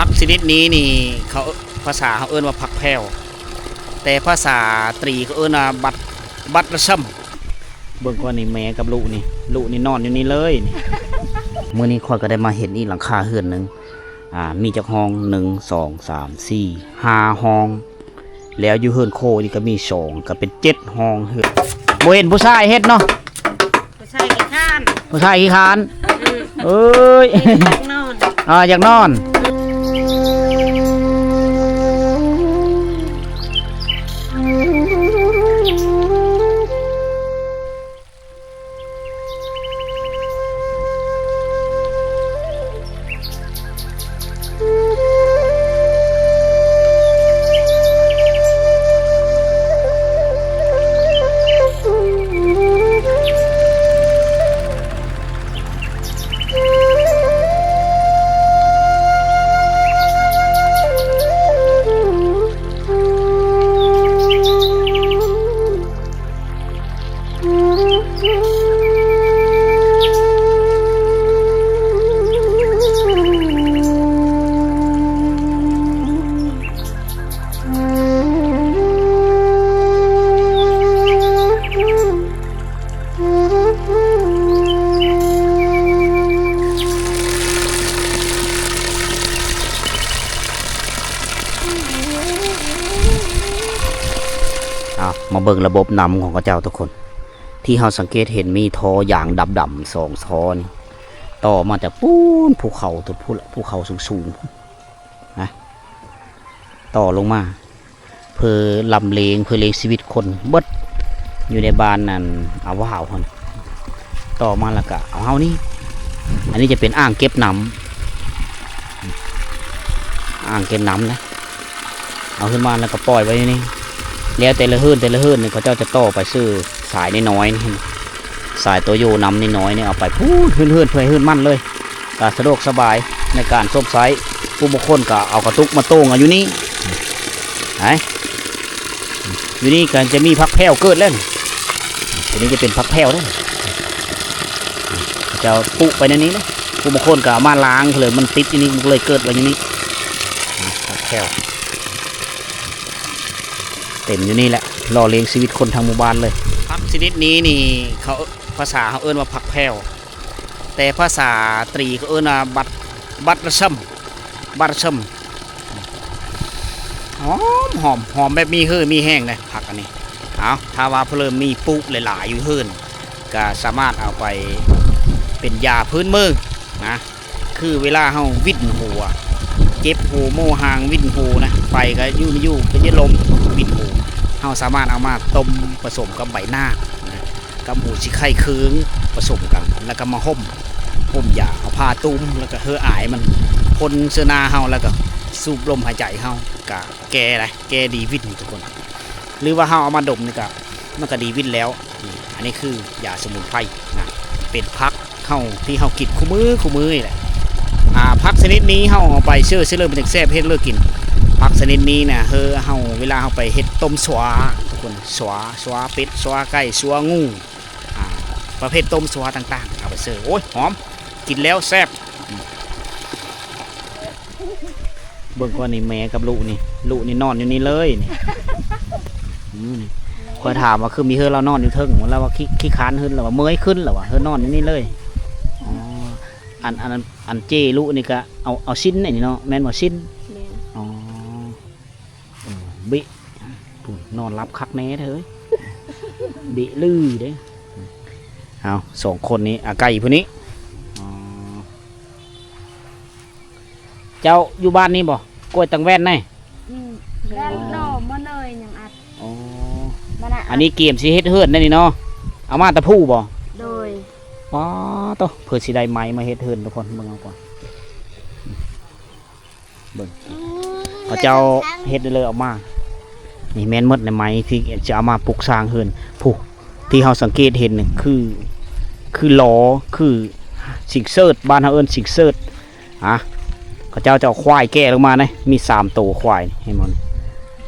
ຜັກຊະນິດນີ້ນີ້ ເຂົາ ພາສາເຮົາເອີ້ນວ່າຜັກແພ້ວ ແຕ່ພາສາຕຣີເຂົາເອີ້ນວ່າບັດ ບັດລະຊຳ. ເບິ່ງກ່ອນນີ້ ແມ່ກັບລູກນີ້ ລູກນີ້ນອນຢູ່ນີ້ເລີຍນີ້. ມື້ນີ້ຂ້ອຍກໍໄດ້ມາເຫັນອີກຫຼັງຄາເຮືອນໜຶ່ງ ອ່າ ມີຈັກຫ້ອງ? ໜຶ່ງ ສອງ ສາມ ສີ່ ຫ້າຫ້ອງ ແລ້ວຢູ່ເຮືອນໂຄນີ້ກໍມີສອງ ກໍເປັນເຈັດຫ້ອງເຮືອນ. ບໍ່ເຫັນຜູ້ຊາຍເຮັດເນາະ ຜູ້ຊາຍຂີ້ຄ້ານ ຜູ້ຊາຍຂີ້ຄ້ານ. ອືມ ເອີຍ ຢາກນອນ ອ່າ ຢາກນອນ. ເອົາ ມາເບິ່ງລະບົບນ້ຳຂອງເຂົາເຈົ້າທຸກຄົນ ທີ່ເຮົາສັງເກດເຫັນມີທໍ່ຢາງດຳໆສອງທໍ່ນີ້ ຕໍ່ມາຈາກປູ້ນພູເຂົາ ພຸ້ນ ພູເຂົາສູງໆ ນະ ຕໍ່ລົງມາ ເພື່ອລຳລຽງ ເພື່ອລ້ຽງຊີວິດຄົນເບິດ ຢູ່ໃນບ້ານນັ້ນ ອາວາວຫັ້ນ ຕໍ່ມາແລ້ວກະເອົາເຮົານີ້ ອັນນີ້ຈະເປັນອ່າງເກັບນ້ຳ ອ່າງເກັບນ້ຳນະ ເອົາຂຶ້ນມາແລ້ວກໍປ່ອຍໄວ້ຢູ່ນີ້ ແລ້ວແຕ່ລະເຮືອນ ແຕ່ລະເຮືອນນີ້ ເຂົາເຈົ້າຈະຕໍ່ໄປຊື່ສາຍນ້ອຍໆນີ້ ສາຍໂຕໂຍນ້ຳນ້ອຍໆນີ້ ເອົາໄປພຸ້ນເຮືອນໆ ເພື່ອໃຫ້ເຮືອນມັນເລີຍ ກໍສະດວກສະບາຍໃນການຊົມໃຊ້. ຜູ້ບາງຄົນກໍເອົາກະຕຸກມາໂຕ່ງເອົາຢູ່ນີ້ ໄປ ຢູ່ນີ້ກໍຈະມີຜັກແພ້ວເກີດແລ້ວນີ້ ຕົວນີ້ຈະເປັນຜັກແພ້ວເດ້ ເຂົາເຈົ້າປຸໄປໃນນີ້ເດ້. ຜູ້ບາງຄົນກໍເອົາມາລ້າງເລີຍ ມັນຕິດຢູ່ນີ້ ມັນກໍເລີຍເກີດໄວ້ຢູ່ນີ້ ຜັກແພ້ວ ເຕັມຢູ່ນີ້ແຫຼະ ຫຼໍ່ລ້ຽງຊີວິດຄົນທັງໝູ່ບ້ານເລີຍ. ຜັກຊະນິດນີ້ນີ້ ເຂົາ ພາສາເຮົາເອີ້ນວ່າຜັກແພ້ວ ແຕ່ພາສາຕຣີເຂົາເອີ້ນວ່າບັດ ບັດລະຊຳ ບັດລະຊຳ. ຫອມ ຫອມ ຫອມແບບມີເຫື່ອມີແຮງເດ້ຜັກອັນນີ້. ເອົາ ຖ້າວ່າຜູ້ເລີ່ມມີປູກຫຼາຍໆຢູ່ເຮືອນ ກໍສາມາດເອົາໄປເປັນຢາພື້ນເມືອງນະ ຄືເວລາເຮົາວິນຫົວ ເຈັບຫົວໂມຫາງ ວິນຫົວນະ ໄປກໍຢູ່ບໍ່ຢູ່ ເປັນຍາລົມ ວິນຫົວ ເຮົາສາມາດເອົາມາຕົ້ມປະສົມກັບໃບນາກນະ ກັບຫົວຊິໄຄເຄີງປະສົມກັນ ແລ້ວກໍມາຫົ່ມ ຫົ່ມຢາ ເອົາຜ້າຕຸ້ມ ແລ້ວກໍເຫື່ອອາຍມັນພົ່ນເສື້ອໜ້າເຮົາ ແລ້ວກໍສູບລົມຫາຍໃຈເຮົາ ກະແກ້ໄດ໋ ແກ້ດີວິນທຸກຄົນ. ຫຼືວ່າເຮົາເອົາມາດົມນີ້ກະ ມັນກະດີວິນແລ້ວ. ນີ້ ອັນນີ້ຄືຢາສະໝຸນໄພນະ ເປັນຜັກເຮົາທີ່ເຮົາກິນຄູ່ມື້ ຄູ່ມື້ນີ້ແຫຼະ. ອ່າ ຜັກຊະນິດນີ້ເຮົາເອົາໄປເຊີ ເຊີເລີ ມັນຈັ່ງແຊບ ເຮັດເລີກິນ. ຜັກຊະນິດນີ້ນະ ເຮົາ ເຮົາ ເວລາເຮົາໄປເຮັດຕົ້ມຊົ່ວ ທຸກຄົນ ຊົ່ວ ຊົ່ວເປັດ ຊົ່ວໄກ່ ຊົ່ວງູ ອ່າ ປະເພດຕົ້ມຊົ່ວຕ່າງໆ ເອົາໄປເຊີ. ໂອ້ຍ ຫອມ ກິນແລ້ວແຊບ. ເບິ່ງກ່ອນນີ້ ແມ່ກັບລູກນີ້ ລູກນີ້ນອນຢູ່ນີ້ເລີຍນີ້. ອືມ ຂ້ອຍຖາມວ່າຄືມີເຮືອນລາວນອນຢູ່ເທິງ ລາວວ່າຂີ້ ຂີ້ຄ້ານຂຶ້ນ ລາວວ່າເມື່ອຍຂຶ້ນ ລາວວ່າເຮືອນນອນຢູ່ນີ້ເລີຍ. ອໍ ອັນ ອັນ ອັນເຈ້ລູກນີ້ກະເອົາ ເອົາຊີ້ນອັນນີ້ເນາະ ແມ່ນບໍ່? ຊີ້ນ. ແມ່ນ. ອໍ ເອີ ບິ ພຸ້ນ ນອນຫຼັບຄັກແນ່ເທີ ບິລືເດ້. ເອົາ ສອງຄົນນີ້ ອາໄກ່ຜູ້ນີ້. ອໍ ເຈົ້າຢູ່ບ້ານນີ້ບໍ່? ກ້ວຍຕັງແວ່ນໃນ ອືມ ແວ່ນ ອໍ ໂລມາເລີຍຍັງອັດ. ອໍ ອັນນີ້ກຽມຊິເຮັດເຮືອນແນ່ນີ້ເນາະ ເອົາມາແຕ່ພູບໍ່? ໂດຍ. ປ້າໂຕ ເພິ່ນຊິໄດ້ໄມ້ມາເຮັດເຮືອນ ທຸກຄົນເບິ່ງເອົາກ່ອນ. ເບິ່ງ ເຂົາເຈົ້າເຮັດໄດ້ເລີຍອອກມາ. ນີ້ແມ່ນໝົດໃນໄມ້ທີ່ຈະເອົາມາປຸກສ້າງເຮືອນ. ຜູ້ທີ່ເຮົາສັງເກດເຫັນນີ້ຄື ຄືຫຼໍ ຄືຊິງເສີດ ບ້ານເຮົາເອີ້ນຊິງເສີດ. ອ່າ ເຂົາເຈົ້າຈະເອົາຄວາຍແກ່ລົງມາເດ້ ມີສາມໂຕຄວາຍ ເຫັນບໍ່?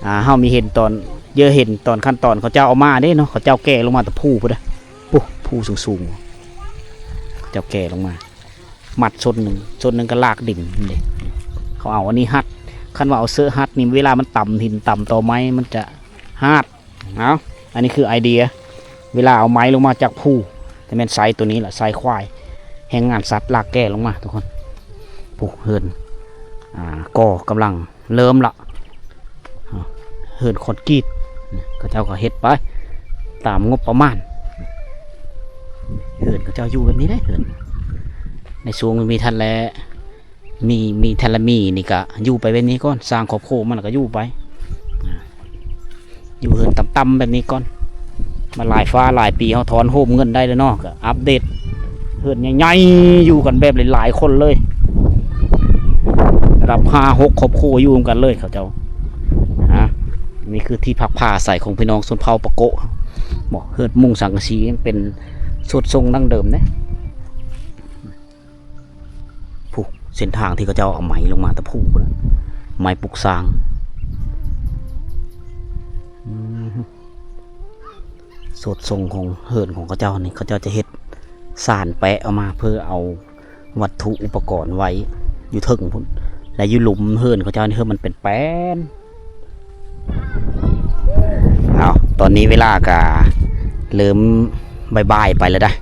ອ່າ ເຮົາມີເຫັນຕອນ ເຢຍເຫັນຕອນຂັ້ນຕອນເຂົາເຈົ້າເອົາມາເດ້ເນາະ ເຂົາເຈົ້າແກ່ລົງມາແຕ່ພູພຸ້ນເດ້. ປູ້ ພູສູງໆ ເຂົາເຈົ້າແກ່ລົງມາ. ມັດຊົນໜຶ່ງ ຊົນໜຶ່ງກໍລາກດິນເດ້. ເຂົາເອົາອັນນີ້ຮັດ. ຄັນວ່າເອົາເຊາະຮັດນີ້ ເວລາມັນຕຳຫີນຕຳຕໍໄມ້ ມັນຈະຮາດ. ເອົາ ອັນນີ້ຄືໄອເດຍ ເວລາເອົາໄມ້ລົງມາຈາກພູ ແຕ່ແມ່ນໃຊ້ໂຕນີ້ລະ ໃຊ້ຂວາຍ ແຮງງານສັດລາກແກ່ລົງມາທຸກຄົນ. ຜູ້ເຮືອນ ອ່າ ກໍກຳລັງເລີ່ມລະ ເຮືອນຄອນກຣີດ ເຂົາເຈົ້າກໍເຮັດໄປຕາມງົບປະມານ. ເຮືອນເຂົາເຈົ້າຢູ່ແບບນີ້ເດ້ ເຮືອນໃນຊ່ວງມີທັນແລ ມີ ມີແທລະມີນີ້ກະຢູ່ໄປແບບນີ້ກ່ອນ ສ້າງຄອບຄົວມາແລ້ວກະຢູ່ໄປ ຢູ່ເຮືອນຕ່ຳໆແບບນີ້ກ່ອນ. ມາຫຼາຍຟ້າຫຼາຍປີ ເຮົາຖອນໂຮມເງິນໄດ້ແລ້ວເນາະ ກະອັບເດດເຮືອນໃຫຍ່ໆ ຢູ່ກັນແບບຫຼາຍໆຄົນເລີຍ ລະດັບຫ້າຫົກຄອບຄົວຢູ່ນຳກັນເລີຍເຂົາເຈົ້າ. ອາ ນີ້ຄືທີ່ພັກພາອາໄສຂອງພີ່ນ້ອງຊົນເຜົ່າປາໂກະ ເຮືອນມຸງສັງກະສີ ເປັນສຸດຊົງດັ້ງເດີມເດ້. ຜູ້ ເສັ້ນທາງທີ່ເຂົາເຈົ້າເອົາໄມ້ລົງມາແຕ່ພູພຸ້ນລະ ໄມ້ປຸກສ້າງ. ອືມ ສົດຊົງຂອງເຮືອນຂອງເຂົາເຈົ້ານີ້ ເຂົາເຈົ້າຈະເຮັດສານແປະອອກມາ ເພື່ອເອົາວັດຖຸອຸປະກອນໄວ້ຢູ່ເທິງພຸ້ນ ແລະ ຢູ່ລຸ່ມເຮືອນເຂົາເຈົ້ານີ້ ເຮືອນມັນເປັນແປ້ນ. ເອົາ ຕອນນີ້ເວລາກະເລີ່ມບ່າຍໆໄປແລ້ວດາ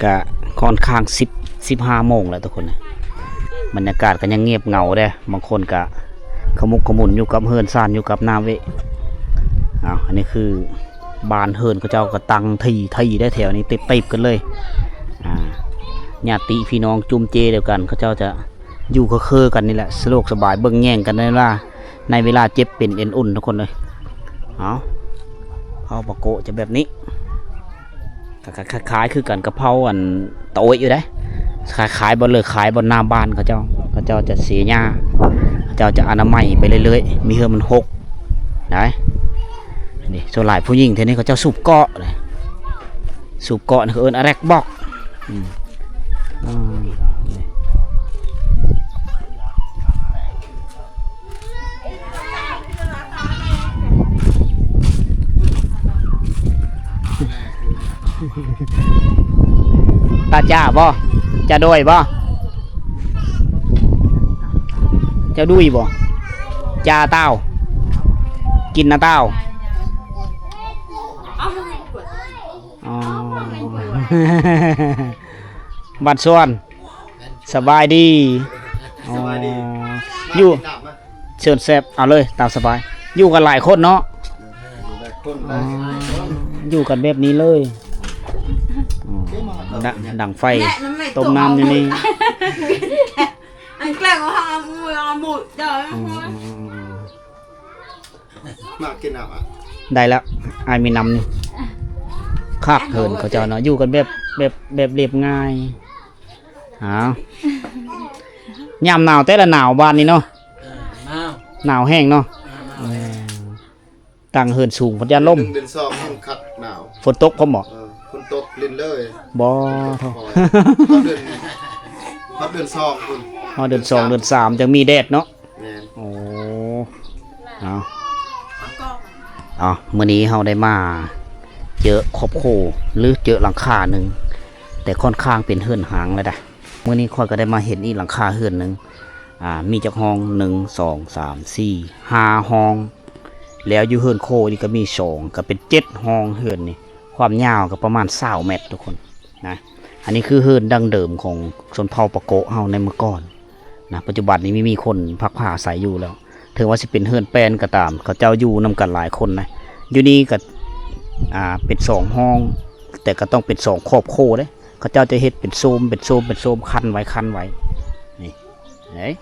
ກະຄ່ອນຂ້າງສິບ ສິບຫ້າໂມງແລ້ວທຸກຄົນ. ບັນຍາກາດກະຍັງງຽບເຫງົາເດ້ ບາງຄົນກະຂະໝຸກຂະໝຸນຢູ່ກັບເຮືອນຊານ ຢູ່ກັບໜ້າເວະ. ເອົາ ອັນນີ້ຄືບ້ານເຮືອນເຂົາເຈົ້າກະຕັ້ງທີ່ໄທເດ້ ແຖວນີ້ຕິດໆກັນເລີຍ. ອາ ຍາດຕິພີ່ນ້ອງຈຸ້ມເຈດຽວກັນ ເຂົາເຈົ້າຈະ ຢູ່ເຄືອໆກັນນີ້ແຫຼະ ສະດວກສະບາຍ ເບິ່ງແຍງກັນໃນເວລາ ໃນເວລາເຈັບເປັນເອັນອຸ່ນທຸກຄົນເອີຍ. ເອົາ ເຜົາປາໂກະຈະແບບນີ້ ກະຄ້າຍໆຄືກັນກັບເຜົາອັນຕາໂອ້ຍຢູ່ເດ້ ຄ້າຍໆ ບໍ່ເລີຍ ຄ້າຍບໍ່ໜ້າບ້ານເຂົາເຈົ້າ ເຂົາເຈົ້າຈະເສຍຫຍ້າ ເຂົາເຈົ້າຈະອະນາໄມໄປເລື້ອຍໆ ມີເຮືອມັນຫົກໄດ໋. ນີ້ ສ່ວນຫຼາຍຜູ້ຍິງແຖວນີ້ເຂົາເຈົ້າສູບເກາະເດ້ ສູບເກາະນີ້ເຂົາເອີ້ນອາແລັກບອກ. ອືມ ອືມ ຕາຈ້າບໍ່? ຈ້າໂດຍບໍ່? ເຈົ້າດຸຍບໍ່? ຈ້າຕ່າວ ກິນນະຕ່າວ. ອໍ ບ້ານສວນ ສະບາຍດີ. ອໍ ຢູ່ ເຊີນແຊບ ເອົາເລີຍ ຕາມສະບາຍ. ຢູ່ກັນຫຼາຍຄົນເນາະ? ຢູ່ກັນແບບນີ້ເລີຍ. ອໍ ດັງໄຟ ຕົ້ມນ້ຳຢູ່ນີ້. ອັນແກ້ວເຮົາເອົາມືເອົາໝູດເຈົ້າ. ອືມ ມາກິນນ້ຳອະ ໄດ້ແລ້ວ ອ້າຍມີນ້ຳນີ້. ຄັກເຮືອນເຂົາເຈົ້າເນາະ ຢູ່ກັນແບບ ແບບ ແບບລຽບງ່າຍ. ອ້າວ ຍາມໜາວແຕ່ລະໜາວບ້ານນີ້ເນາະ. ເອີ ໜາວ ໜາວແຮງເນາະ. ເອີ ເອີ ຕັ້ງເຮືອນສູງພັດຢ້ານລົມ ເດືອນໜຶ່ງເດືອນສອງມັນຄັກໜາວ ຝົນຕົກພ້ອມບໍ່? ເອີ ຝົນຕົກລິນເລີຍ ບໍ່ ຝົນຕົກ ຮອດເດືອນ ຮອດເດືອນສອງພຸ້ນ ຮອດເດືອນສອງເດືອນສາມ ເດືອນສາມຈັ່ງມີແດດເນາະ. ແມ່ນ ໂອ້ ເອົາ ເອົາ ມື້ນີ້ເຮົາໄດ້ມາເຈີຄອບຄົວ ຫຼື ເຈີຫຼັງຄາໜຶ່ງ ແຕ່ຄ່ອນຂ້າງເປັນເຮືອນຮ້າງແລ້ວດາ. ມື້ນີ້ຂ້ອຍກໍໄດ້ມາເຫັນອີກຫຼັງຄາເຮືອນໜຶ່ງ ອ່າ ມີຈັກຫ້ອງ? ໜຶ່ງ ສອງ ສາມ ສີ່ ຫ້າຫ້ອງ ແລ້ວຢູ່ເຮືອນໂຄນີ້ກໍມີສອງ ກໍເປັນເຈັດຫ້ອງ. ເຮືອນນີ້ຄວາມຍາວກໍປະມານຊາວແມັດທຸກຄົນນະ. ອັນນີ້ຄືເຮືອນດັ້ງເດີມຂອງຊົນເຜົ່າປາໂກະເຮົາໃນເມື່ອກ່ອນນະ. ປັດຈຸບັນນີ້ມີ ມີຄົນພັກພາອາໄສຢູ່ແລ້ວ. ເຖິງວ່າຊິເປັນເຮືອນແປ້ນກໍຕາມ ເຂົາເຈົ້າຢູ່ນຳກັນຫຼາຍຄົນນະ. ຢູ່ນີ້ກໍ ອ່າ ເປັນສອງຫ້ອງ ແຕ່ກໍຕ້ອງເປັນສອງຄອບຄົວເດ້. ເຂົາເຈົ້າຈະເຮັດເປັນໂຊມ ເປັນໂຊມ ເປັນໂຊມ ຄັນໄວ້ ຄັນໄວ້ ນີ້ ເຫັນ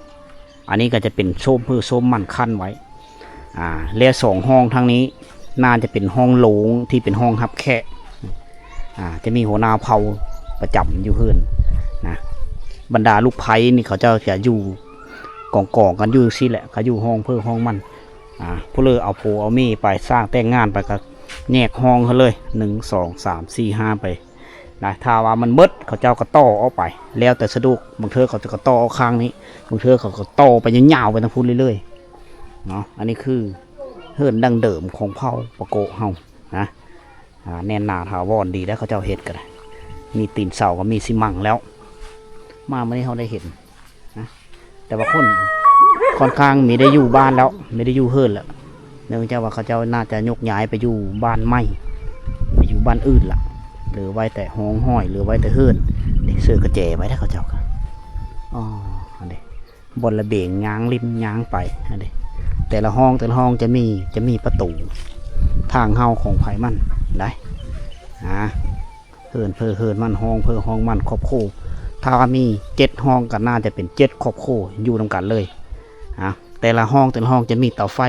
ອັນນີ້ກໍຈະເປັນໂຊມພືໂຊມມັນຄັນໄວ້. ອ່າ ແລະ ສອງຫ້ອງທາງນີ້ໜ້າຈະເປັນຫ້ອງໂລງທີ່ເປັນຫ້ອງຮັບແຂກ. ອ່າ ຈະມີຫົວໜ້າເຜົ່າປະຈຳຢູ່ເຮືອນນະ. ບັນດາລູກໃພ້ນີ້ເຂົາເຈົ້າຈະຢູ່ກອງໆກັນຢູ່ຊີ້ແຫຼະ ເຂົາຢູ່ຫ້ອງເພີງຫ້ອງມັນ. ອ່າ ຜູ້ເລີເອົາຜົວເອົາເມຍໄປ ສ້າງແຕ່ງງານໄປ ກໍແຍກຫ້ອງເຂົາເລີຍ ໜຶ່ງ ສອງ ສາມ ສີ່ ຫ້າ ໄປ. ນະ ຖ້າວ່າມັນໝົດ ເຂົາເຈົ້າກໍຕໍ່ອອກໄປ ແລ້ວແຕ່ສະດວກ. ບາງເທື່ອເຂົາເຈົ້າກໍຕໍ່ອອກຂ້າງນີ້ ບາງເທື່ອເຂົາກໍຕໍ່ໄປຍາວໆໄປທາງພຸ້ນເລື້ອຍໆເນາະ. ອັນນີ້ຄືເຮືອນດັ້ງເດີມຂອງເຜົ່າປາໂກະເຮົານະ. ອ່າ ແໜ້ນໜາຖາວອນດີແລ້ວ ເຂົາເຈົ້າເຮັດກໍໄດ້ ມີຕີນເສົາກໍມີຊີມັງແລ້ວ. ມາມື້ນີ້ເຮົາໄດ້ເຫັນນະ ແຕ່ວ່າຄົນ ຂ້ອນຂ້າງມີໄດ້ຢູ່ບ້ານແລ້ວ ມີໄດ້ຢູ່ເຮືອນແລ້ວ ເນື່ອງຈາກວ່າເຂົາເຈົ້າໜ້າຈະຍົກຍ້າຍໄປຢູ່ບ້ານໃໝ່ ໄປຢູ່ບ້ານອື່ນລະ ເຫຼືອໄວ້ແຕ່ຫ້ອງຫ້ອຍ ເຫຼືອໄວ້ແຕ່ເຮືອນ ເດ້ ເສື້ອກະແຈໄວ້ແລ້ວເຂົາເຈົ້າກະ ອໍ ອັນເດ້ ບ່ອນລະບຽງຍ່າງຫຼິ້ນຍ່າງໄປ ອັນເດ້ ແຕ່ລະຫ້ອງ ແຕ່ລະຫ້ອງຈະມີ ຈະມີປະຕູທາງເຂົ້າຂອງໃຜມັນໄດ໋ ອາ ເຮືອນເພີເຮືອນມັນ ຫ້ອງເພີຫ້ອງມັນ ຄອບຄົວ ຖ້າວ່າມີເຈັດຫ້ອງກໍໜ້າຈະເປັນເຈັດຄອບຄົວຢູ່ນຳກັນເລີຍ ອາ ແຕ່ລະຫ້ອງ ແຕ່ລະຫ້ອງຈະມີເຕົາໄຟ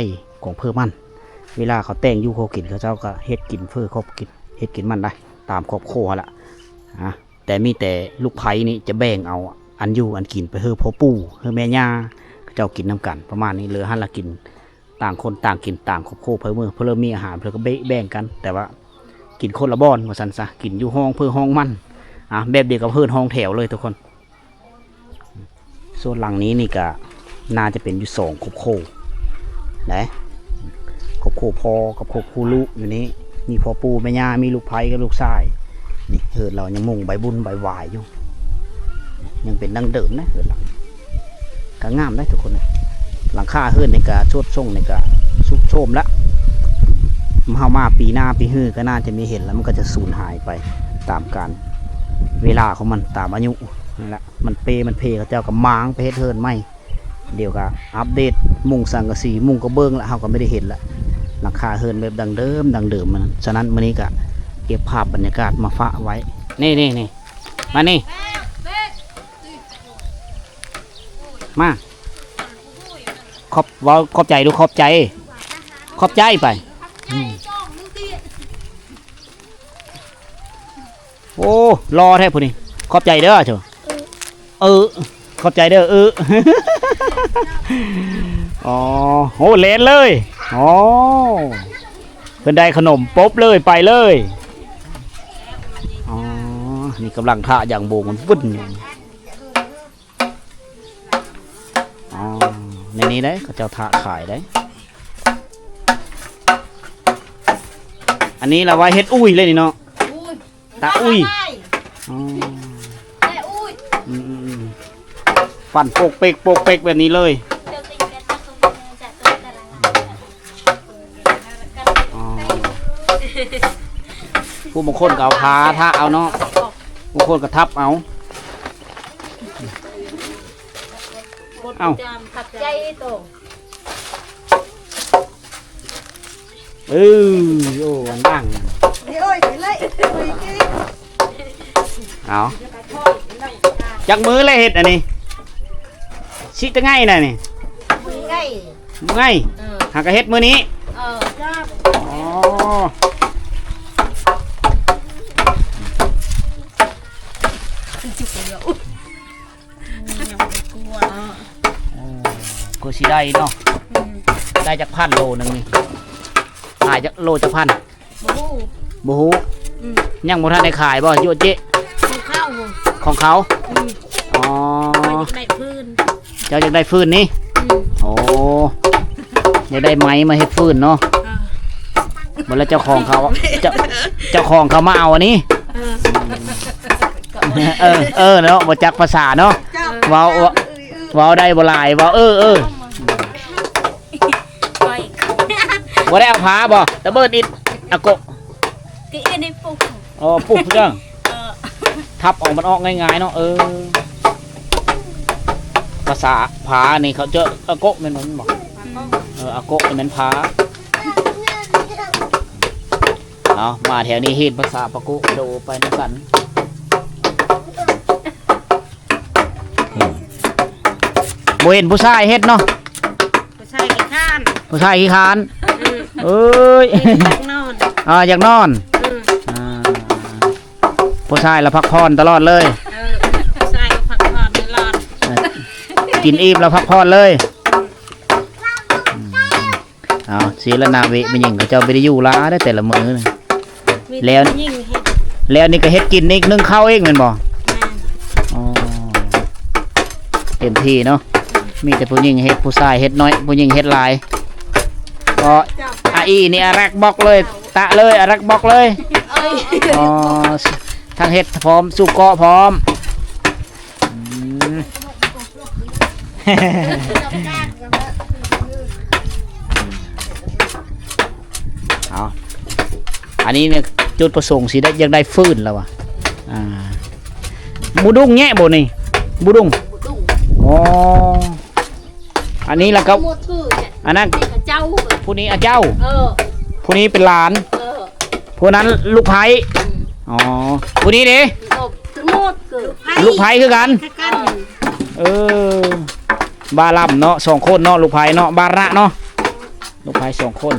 ຂອງເພີມັນ ເວລາເຂົາແຕ່ງຢູ່ເຂົາກິນ ເຂົາເຈົ້າກໍເຮັດກິນເຟີເຂົາກິນ ເຮັດກິນມັນໄດ້ຕາມຄອບຄົວຫັ້ນລະ ອາ ແຕ່ມີແຕ່ລູກໃພ້ນີ້ຈະແບ່ງເອົາອັນຢູ່ອັນກິນໄປໃຫ້ພໍ່ປູ່ ໃຫ້ແມ່ຍ່າ ເຂົາເຈົ້າກິນນຳກັນ ປະມານນີ້ ເຫຼືອຫັ້ນລະກິນ ຕ່າງຄົນຕ່າງກິນ ຕ່າງຄອບຄົວ ໃຜເມື່ອ ເພິ່ນເລີ່ມມີອາຫານ ເພິ່ນກໍເບະແບ່ງກັນ ແຕ່ວ່າກິນຄົນລະບ່ອນວ່າຊັ້ນຊະ ກິນຢູ່ຫ້ອງເພີຫ້ອງມັນ ອາ ແບບດຽວກັບເຮືອນຫ້ອງແຖວເລີຍທຸກຄົນ. ສ່ວນຫຼັງນີ້ນີ້ກະໜ້າຈະເປັນຢູ່ສອງຄອບຄົວ ນະ ຄອບຄົວພໍ່ກັບຄອບຄົວລູກຢູ່ນີ້ ມີພໍ່ປູ່ແມ່ຍ່າ ມີລູກໃພ້ກັບລູກຊາຍ ນີ້ເຮືອນລາວຍັງມຸງໃບບຸນໃບຫວາຍຢູ່ ຍັງເປັນດັ່ງເດີມນະ ເຮືອນຫຼັງ ກະງາມໄດ໋ທຸກຄົນ ຫຼັງຄາເຮືອນນີ້ກະໂຊດຊົງນີ້ກະຊຸດໂຊມລະ ເຮົາມາປີໜ້າປີຮືກະໜ້າຈະມີເຫັນລະ ມັນກະຈະສູນຫາຍໄປຕາມການເວລາຂອງມັນ ຕາມອາຍຸຫັ້ນລະ ມັນເປມັນເພ ເຂົາເຈົ້າກະມ້າງໄປເຮັດເຮືອນໃໝ່ ດຽວກະອັບເດດ ມຸງສັງກະສີ ມຸງກະເບື້ອງລະ ເຮົາກະບໍ່ໄດ້ເຫັນລະ ຫຼັງຄາເຮືອນແບບດັ້ງເດີມ ດັ້ງເດີມ ສະນັ້ນມື້ນີ້ກະເກັບພາບບັນຍາກາດມາຝາກໄວ້ ນີ້ໆ ມາ ຂອບ ເວົ້າຂອບໃຈດູ ຂອບໃຈ ຂອບໃຈໄປ ອືມ ໂອ້ ຫຼໍ່ແທ້ຜູ້ນີ້ ຂອບໃຈເດີ ເອີ ຂອບໃຈເດີ ເອີ ອໍ ໂອ້ ແລ່ນເລີຍ ອໍ ເພິ່ນໄດ້ຂະໜົມປົບເລີຍ ໄປເລີຍ ອໍ ນີ້ກຳລັງທະຢາງໂບງມັນວຶ້ນຢູ່ ອໍ ໃນນີ້ເດ້ ເຂົາເຈົ້າທະຂາຍເດ້ ອັນນີ້ລະໄວ້ເຮັດອຸ້ຍເລີຍນີ້ເນາະ ອຸ້ຍ ຕາອຸ້ຍ ອໍ ແຕ່ອຸ້ຍ ອືມໆໆ ປັ່ນໂປກເປັກ ໂປກເປັກແບບນີ້ເລີຍ ອໍ ຜູ້ບາງຄົນກໍເອົາຜາທະເອົາເນາະ ບາງຄົນກໍທັບເອົາ ເອົ້າ ໃຈໂຕ ເອີ ໂອ້ ອັນດັງ ເອົາ ຈັກມື້ແລ້ວເຮັດອັນນີ້ ຊິຕະໄງນະນີ້ ມື້ໄງ ມື້ໄງ ເອີ ຫາກະເຮັດມື້ນີ້ ເອີ ອໍ ມັນຈຸກເລີຍ ອືມ ຍັງບໍ່ໄດ້ກົວເນາະ ໂອ້ ກໍຊິໄດ້ເນາະ ອືມ ໄດ້ຈັກພັນໂລໜຶ່ງນີ້ ຂາຍຈັກໂລຈັກພັນ ບໍ່ຮູ້ ບໍ່ຮູ້ ອືມ ຍັງບໍ່ທັນໄດ້ຂາຍບໍ່ ໂຍເຈະ ຂອງເຂົາ ຂອງເຂົາ ອືມ ອໍ ຂ້ອຍຢາກໄດ້ຟືນ ເຈົ້າຢາກໄດ້ຟືນນີ້ ອືມ ໂອ້ ຢາກໄດ້ໄມ້ມາເຮັດຟືນເນາະ ເອີ ບໍ່ແລ້ວເຈົ້າຂອງເຂົາ ເຈົ້າ ເຈົ້າຂອງເຂົາມາເອົາອັນນີ້ ເອີ ເອີ ເອີເນາະ ບໍ່ຈັກພາສາເນາະ ເຈົ້າ ເວົ້າ ເວົ້າໄດ້ບໍ່ຫຼາຍ ເວົ້າເອີ ເອີ ບໍ່ໄດ້ເອົາຜາບໍ່ ຕະເບີດອິດ ອາໂກະ ຕິເອນີ້ປຸກ ອໍ ປຸກເຈົ້າ ເອີ ທັບອອກ ມັນອອກງ່າຍໆເນາະ ເອີ ພາສາຜານີ້ເຂົາເອີ້ນອາໂກະແມ່ນບໍ່ ອືມ ເອີ ອາໂກະນີ້ແມ່ນຜາ ເອົາ ມາແຖວນີ້ເຫັນພາສາປາໂກະ ໂດ ໄປນຳກັນ ບໍ່ເຫັນຜູ້ຊາຍເຮັດເນາະ ຜູ້ຊາຍຂີ້ຄ້ານ ຜູ້ຊາຍຂີ້ຄ້ານ ອືມ ເອີຍ ຢາກນອນ ອ່າ ຢາກນອນ ອືມ ອ່າ ຜູ້ຊາຍລະພັກຜ່ອນຕະຫຼອດເລີຍ ເອີ ຜູ້ຊາຍລະພັກຜ່ອນຕະຫຼອດ ເອີ ກິນອີ່ມລະພັກຜ່ອນເລີຍ ອືມ ເອົາ ຊິລະນາເວະແມ່ຍິງເຂົາເຈົ້າບໍ່ໄດ້ຢູ່ລາເດ້ແຕ່ລະມື້ນີ້ ມີແຕ່ ແລ້ວ ຜູ້ຍິງເຮັດ ແລ້ວນີ້ກໍເຮັດກິນອີກ ໜຶ້ງເຂົ້າອີກແມ່ນບໍ່? ແມ່ນ ອໍ ເຕັມທີ່ເນາະ ມີແຕ່ຜູ້ຍິງເຮັດ ຜູ້ຊາຍເຮັດໜ້ອຍ ຜູ້ຍິງເຮັດຫຼາຍ ເພາະ ເຈົ້າ ອາອີ່ນີ້ອາລັກບອກເລີຍ ຕະເລີຍ ອາລັກບອກເລີຍ ເອີຍ ອໍ ທັງເຮັດພ້ອມ ສູບເກາະພ້ອມ ອືມ. ເອົາ ອັນນີ້ນີ້ຈຸດປະສົງຊິໄດ້ ຢາກໄດ້ຟືນແລ້ວວ່າ ອ່າ ບູດຸງແຍະບໍ່ນີ້? ບູດຸງ ອໍ ອັນນີ້ລະກໍ ໝົດຄື ອັນນັ້ນ ນີ້ຂະເຈົ້າ ຜູ້ນີ້ອາເຈົ້າ ເອີ ຜູ້ນີ້ເປັນຫຼານ ເອີ ຜູ້ນັ້ນລູກໃພ້ ອືມ ອໍ ຜູ້ນີ້ເດ້ ໝົດຄື ລູກໃພ້ຄືກັນ ຄືກັນ ເອີ ບາລຳເນາະ ສອງຄົນເນາະ ລູກໃພ້ເນາະ ບາລະເນາະ. ລູກໃພ້ສອງຄົນ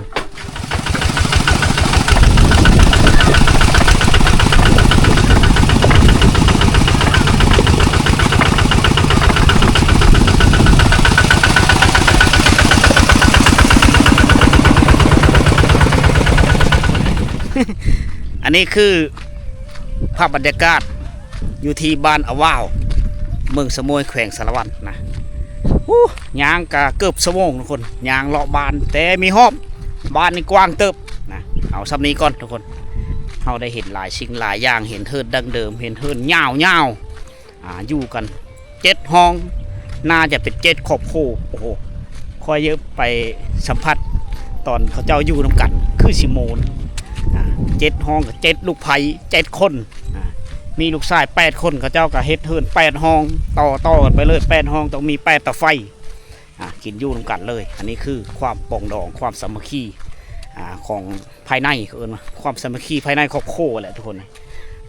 ອັນນີ້ຄື ພາບບັນຍາກາດຢູ່ທີ່ບ້ານອາວາວ ເມືອງສະໂໝຍ ແຂວງສາລະວັນນະ. ໂອ້ ຍ່າງກະເກືອບຊົ່ວໂມງທຸກຄົນ ຍ່າງເລາະບ້ານ ແຕ່ມີຮອບ ບ້ານນີ້ກວ້າງເຕີບນະ. ເອົາສ່ຳນີ້ກ່ອນທຸກຄົນ ເຮົາໄດ້ເຫັນຫຼາຍສິ່ງຫຼາຍຢ່າງ ເຫັນເຮືອນດັ້ງເດີມ ເຫັນເຮືອນຍາວໆ ອ່າ ຢູ່ກັນເຈັດຫ້ອງ ໜ້າຈະເປັນເຈັດຄອບຄົວ. ໂອ້ໂຫ ຂ້ອຍໄປສຳຜັດຕອນເຂົາເຈົ້າຢູ່ນຳກັນ ຄືຊິໂມນ ອ່າ ເຈັດຫ້ອງກໍເຈັດລູກໃພ້ເຈັດຄົນ ອ່າ ມີລູກຊາຍແປດຄົນ ເຂົາເຈົ້າກໍເຮັດເຮືອນແປດຫ້ອງ ຕໍ່ໆກັນໄປເລີຍແປດຫ້ອງ ຕ້ອງມີແປດຕາໄຟ ອ່າ ກິນຢູ່ນຳກັນເລີຍ. ອັນນີ້ຄືຄວາມປອງດອງ ຄວາມສາມັກຄີ ອ່າ ຂອງພາຍໃນ ເຂົາເອີ້ນວ່າຄວາມສາມັກຄີພາຍໃນຄອບຄົວແຫຼະທຸກຄົນ.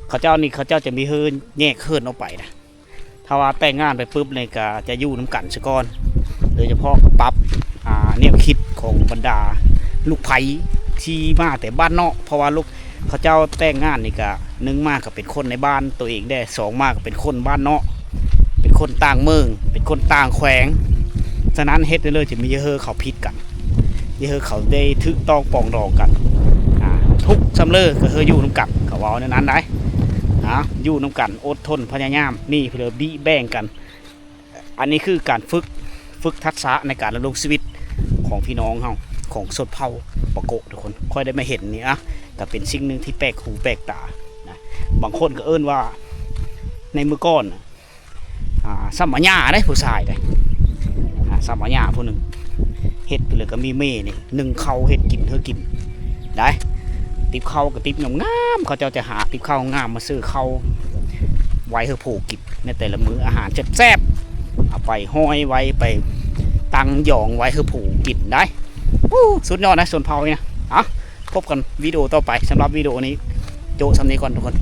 ເຂົາເຈົ້ານີ້ ເຂົາເຈົ້າຈະມີເຮືອນ ແຍກເຮືອນອອກໄປນະ. ຖ້າວ່າແຕ່ງງານໄປປຶບນີ້ ກໍຈະຢູ່ນຳກັນຊະກ່ອນ ໂດຍສະເພາະກໍປັບ ອ່າ ແນວຄິດຂອງບັນດາລູກໃພ້ທີ່ມາແຕ່ບ້ານນອກ ເພາະວ່າລູກ ເຂົາເຈົ້າແຕ່ງງານນີ້ກະ ໜຶ່ງມາກະເປັນຄົນໃນບ້ານໂຕເອງແດ່ ສອງມາກະເປັນຄົນບ້ານນອກ ເປັນຄົນຕ່າງເມືອງ ເປັນຄົນຕ່າງແຂວງ. ສະນັ້ນເຮັດໄດ້ເລີຍ ຈະມີເຫື່ອເຂົາຜິດກັນ ເຫື່ອເຂົາໄດ້ຖືກຕ້ອງປອງດອງກັນ ອ່າ ທຸກຊຳເລີກະເຫື່ອຢູ່ນຳກັນ ເຂົາເວົ້າແນວນັ້ນໄດ໋. ອ່າ ຢູ່ນຳກັນ ອົດທົນ ພະຍາຍາມ ນີ້ເພື່ອບິແບ່ງກັນ. ອັນນີ້ຄືການຝຶກ ຝຶກທັກສະໃນການດຳລົງຊີວິດຂອງພີ່ນ້ອງເຮົາ ຂອງຊົນເຜົ່າປາໂກະທຸກຄົນ. ຂ້ອຍໄດ້ມາເຫັນນີ້ ອ່ະ ກໍເປັນສິ່ງໜຶ່ງທີ່ແປກຫູແປກຕານະ. ບາງຄົນກໍເອີ້ນວ່າ ໃນມື້ກ່ອນນະ ອ່າ ສຳມະຍາເດ້ ຜູ້ຊາຍເດ້ ອ່າ ສຳມະຍາຜູ້ໜຶ່ງ ເຮັດໄປເລີຍກໍມີເມນີ້ ໜຶ້ງເຂົ້າເຮັດກິນເຮີກິນໄດ້ ຕິບເຂົ້າກໍຕິບງາມໆ ເຂົາເຈົ້າຈະຫາຕິບເຂົ້າງາມມາຊື້ເຂົ້າໄວ້ເຮີຜູ້ກິນໃນແຕ່ລະມື້ ອາຫານແຊບໆ ເອົາໄປຫ້ອຍໄວ້ ໄປຕັ້ງຢອງໄວ້ເຮີຜູ້ກິນໄດ້. ໂອ້ ສຸດຍອດນະ ຊົນເຜົ່ານີ້ນະ. ເອົາ ພົບກັນວິດີໂອຕໍ່ໄປ. ສຳລັບວິດີໂອນີ້ໂຈະສ່ຳນີ້ກ່ອນທຸກຄົນ.